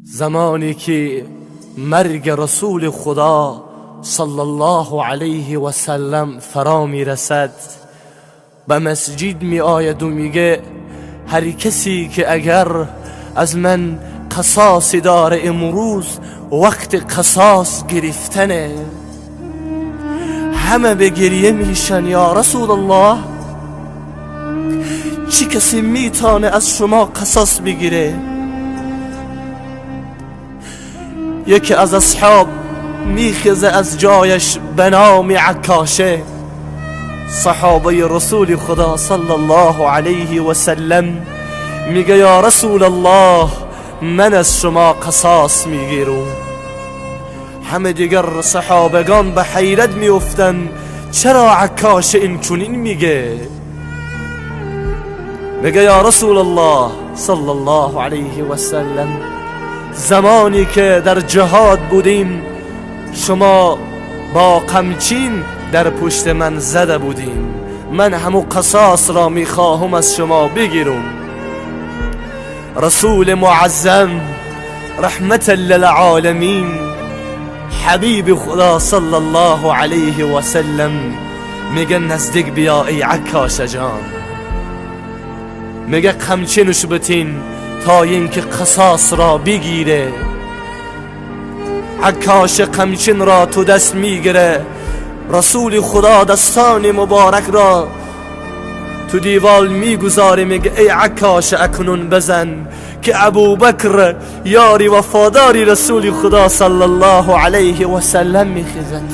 Замоне ки марги Расули Худо саллаллоҳу алайҳи васаллам фаро мерасад, ба масҷид меояд ва мегӯяд: ҳар касе ки агар аз ман қисосе дорад, имрӯз вақти қисос гирифтанه. Ҳама ба гиря мешан: ё Расулуллоҳ, чӣ касе метавонад аз шумо қисос бигирад? Яке аз асҳоб мехезад аз ҷояш ба номи Аккоша, саҳобаи Расули Худо саллаллоҳу алайҳи васаллам, мегӯяд: ё Расулуллоҳ, ман аз шумо қисос мегирам. Ҳама дигар саҳобагон ба ҳайрат меафтанд: чаро Аккоша инчунин мегӯяд? Мегӯяд: ё Расулуллоҳ саллаллоҳу алайҳи васаллам, замоне ки дар ҷиҳод будем, шумо бо қамчин дар пушти ман зада будем, ман ҳамун қисосро мехоҳам аз шумо бигирам. Расули муаззам, раҳматан лилъоламин, ҳабиби Худо саллаллоҳу алайҳи васаллам мегӯяд: наздик биё эй Аккоша ҷон. Мегӯяд: қамчинаш битин то ин ки қисосро бигирад. Аккоша қамчинро ту даст мегирад, Расули Худо дастони муборакро ту девол мегузорад, мегӯяд: эй Аккоша, акнун бизан, ки Абубакр ёри вафодори Расули Худо саллаллоҳу алайҳи васаллам мехезад.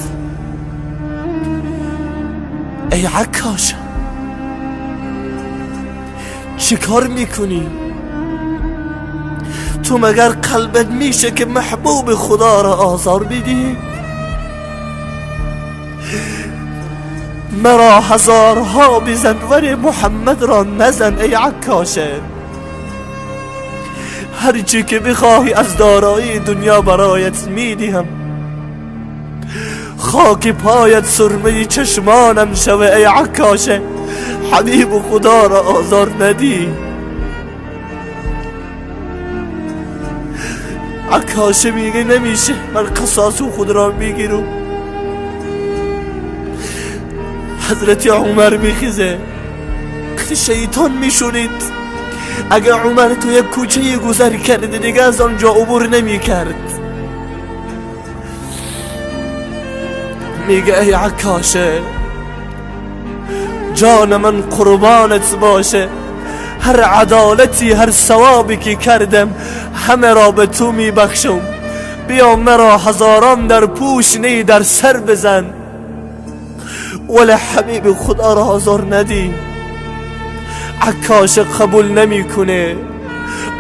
Эй Аккоша, чӣ кор мекунӣ? Ту магар қалбат мешавад ки маҳбуби Худоро озор бидиҳӣ? Маро ҳазорҳо бизан, вале Муҳаммадро назан. Эй Аккоша, ҳарчӣ ки бихоҳӣ аз дороии дунё бароят медиҳам, хоки поят сурмаи чашмонам шава. Эй Аккоша, ҳабиби Худоро озор надиҳ. Аккоша мегӯяд: намешавад, ман қисоси худро мегирам. Ҳазрати Умар мехезад, шайтон мешунид: агар Умар ту як кӯчае гузар карда, дигар аз он ҷо убур намекард. Мегӯяд: эй Аккоша, ҷони ман қурбонат бошад, ҳар адолате, ҳар савобе ки кардам, ҳамаро ба ту мебахшам. Биё маро ҳазорон дар пӯш не, дар сар бизан, вале ҳабиби Худоро озор надиҳ. Аккоша қабул намекунад.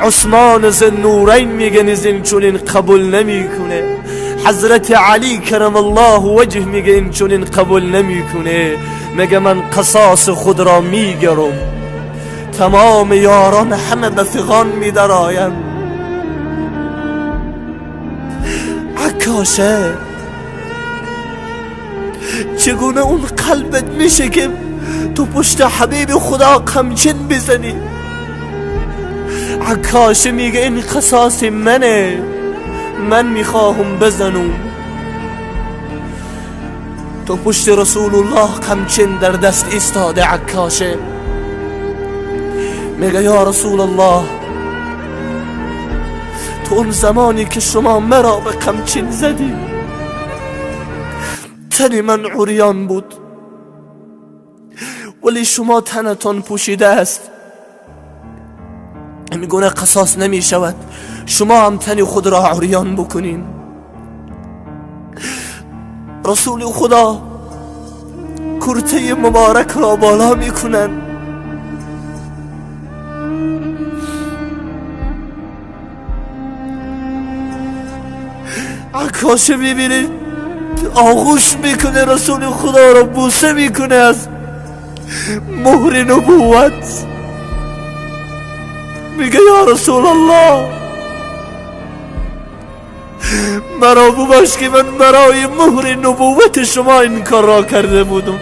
Усмон Зуннурайн мегӯяд низ инчунин қабул намекунад. Ҳазрати Алӣ каррамаллоҳу ваҷҳ мегӯяд инчунин қабул намекунад. Мегӯяд: ман қисоси худро мегирам. Тамоми ёрон ҳама ба фиғон медароянд. Аккоша, чӣ гуна он қалбат мешавад ки ту пушти ҳабиби Худо қамчин бизанӣ? Аккоша мегӯяд: ин қисоси мане, ман мехоҳам бизанам. Ту пушти Расулуллоҳ қамчин дар даст истода. Аккоша мегӯяд: ё Расулуллоҳ, ту он замоне ки шумо маро ба қамчин задӣ, тани ман урён буд, вале шумо танатон пӯшида аст. Ин гуна қисос намешавад, шумо ҳам тани худро урён бикунед. Расули Худо куртаи муборакро боло мекунанд. Аккоша мебинед, оғӯш мекунад Расули Худоро, бӯса мекунад аз муҳри нубувват. Мегӯяд: ё Расулуллоҳ, маро бубахш ки ман барои муҳри нубуввати шумо ин корро карда будам.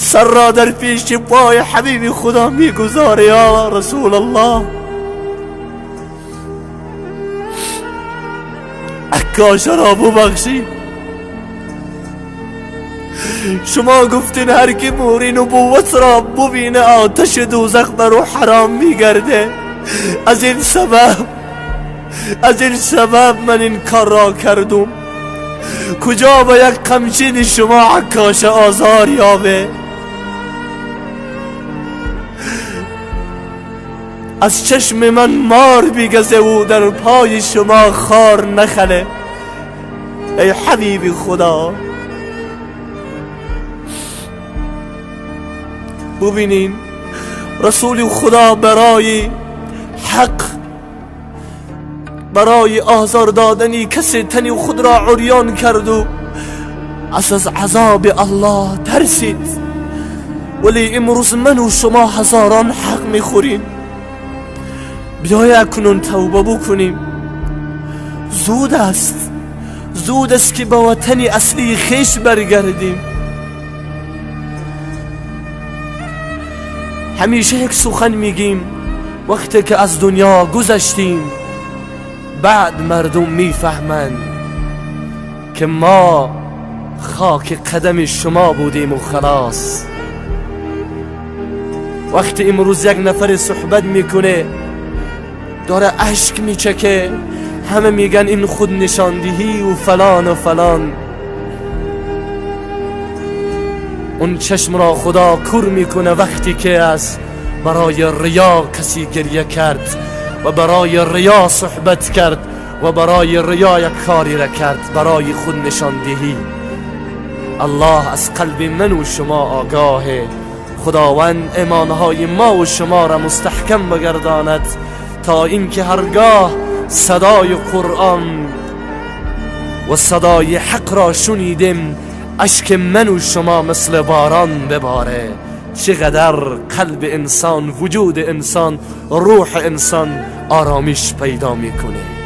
Сарро дар пеши пои ҳабиби Худо мегузорад: ё Расулуллоҳ. عکاشه را ببخشید. شما گفتین هر کی موری نبوت را ببینه آتش دوزخ بر او حرام میگرده. از این سبب من این کار را کردم. کجا با یک قمچین شما عکاش آزار یابه؟ از چشم من مار بیگزه و در پای شما خار نخله. ای حبیب خدا، ببینین رسول خدا برای حق، برای آزار دادنی کسی تنی خود را عریان کرد و از عذاب الله ترسید. ولی امروز من و شما هزاران حق میخوریم. بیای اکنون توبه بکنیم. زود است، زود است که به وطن اصلی خویش برگردیم. همیشه یک سخن میگیم، وقتی که از دنیا گذشتیم بعد مردم میفهمند که ما خاک قدم شما بودیم و خلاص. وقتی امروز یک نفر صحبت میکنه داره اشک میچکه، همه میگن این خود نشاندهی و فلان و فلان. اون چشم را خدا کور میکنه وقتی که از برای ریا کسی گریه کرد و برای ریا صحبت کرد و برای ریا یک کاری را کرد، برای خود نشاندهی. الله از قلب من و شما آگاهه. خداوند ایمانهای ما و شما را مستحکم بگرداند تا اینکه هرگاه صدای قرآن و صدای حق را شنیدیم اشک من و شما مثل باران بباره. چقدر قلب انسان، وجود انسان، روح انسان آرامش پیدا میکنه.